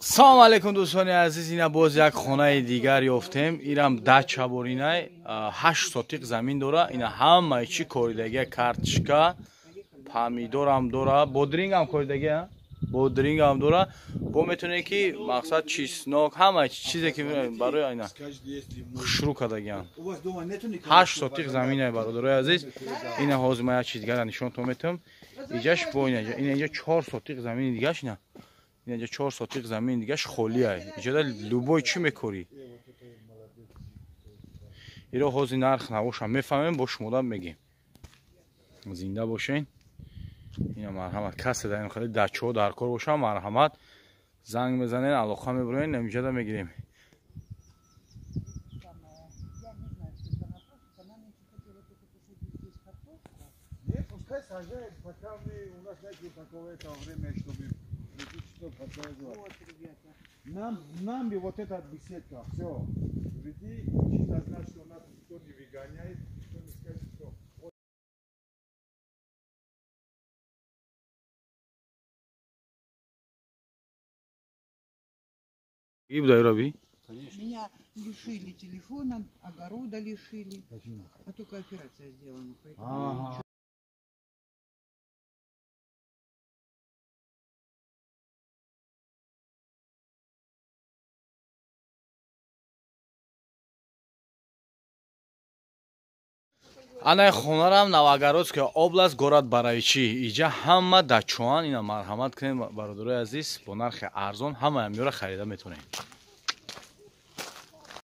Салом алейкум, дӯстони азиз. Ина боз як хонаи дигар ёфтем. Ирам дача боринай, 8 сотиқ замин дора. Ина ҳамаи чӣ коридагия: картошка, помидорам дора, бодрингам коридагия, бодрингам дора. Бо метавонед, ки мақсад чеснок, ҳамаи чизе ки барои ина хушрӯ кардагиам. 8 сотиқ заминай, бародарои азиз. Ина ҳозир ман як чиз дигара нишонтон метавам. Иҷаш бо ина инҷа 4 сотиқ замини дигаш. Ина инҷа 4 сотиқ замини дигаш холиай. Иҷода любой чӣ мекорӣ. Иро ҳозир нарх навошам мефаҳмем, бо шумода мегем. Зинда бошен. Ина марҳамат, касе дар ин хеле дачаҳо дар кор бошам, марҳамат, занг мезанен, алоқа мебуроен, инҷода мегирем. Нет, пускай сажает, пока мы, у нас нет такого этого времени, чтобы что подсаживать. Вот, ребята. Нам бы вот эта беседка, все. Прийти, чисто знать, что нас никто не выгоняет, никто не скажет, что вот. Ибда раби. Меня лишили телефона, огорода лишили. Почему? А только операция сделана. Поэтому Анаи хонарам Новогородская область, город Боровичи. Иҷа ҳама дачоан. Ина марҳамат кунед, бародарои азиз, бо нархи арзон ҳамаи амёра харида метавонед.